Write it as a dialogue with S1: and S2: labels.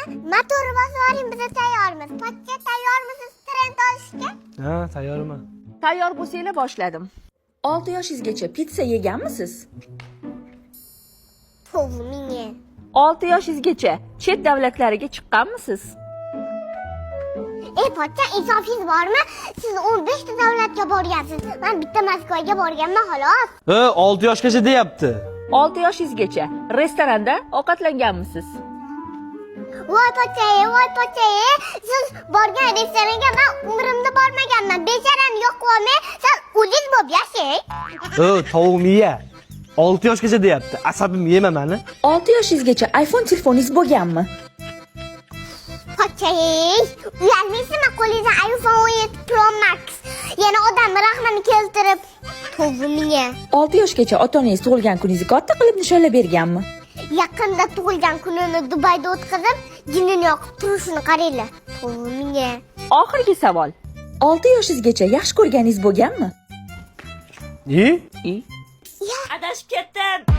S1: Motor bosib yuboring, biz tayyormiz. Pochcha, tayyormisiz trend olishga?
S2: Ha, tayyorman.
S3: Tayyor bo'lsanglar, boshladim. 6 yoshingizgacha pitsa yeganmisiz?
S1: Tovuq.
S3: 6 yoshingizgacha chet davlatlariga chiqqanmisiz?
S1: Ey pochcha, insofingiz bormi? Siz 15 ta davlatga borgansiz. Men bitta Moskvaga borganman, xolos.
S2: E, 6 yoshgacha deyapti.
S3: 6 yoshingizgacha restoranda ovqatlanganmisiz?
S1: Voy pochcha, voy pochcha, siz borgan restoranga men umrimda bormaganman. Becharani yo'q qilmay, san o'zingiz bo'lib yashang.
S2: E, tovuq miya. 6 yoshgacha deyapti. Asabim yema mani.
S3: 6 yoshingizgacha iPhone telefoningiz bo'lganmi?
S1: Pochcha, uyalmaysizmi qo'lingizda iPhone 17 Pro Max? Yana odam rahmini keltirib, tovuq miya.
S3: 6 yoshgacha ota-onangiz tug'ilgan kuningizni katta qilib nishonlab berganmi?
S1: Yaqinda tug'ilgan kunini Dubayda o'tkazib, jinini yoqib turishini qaranglar. Tovuq miya.
S3: Oxirgi savol. 6 yoshingizgacha yaxshi ko'rganingiz bo'lganmi?
S2: I?
S3: I? Adashib ketdim.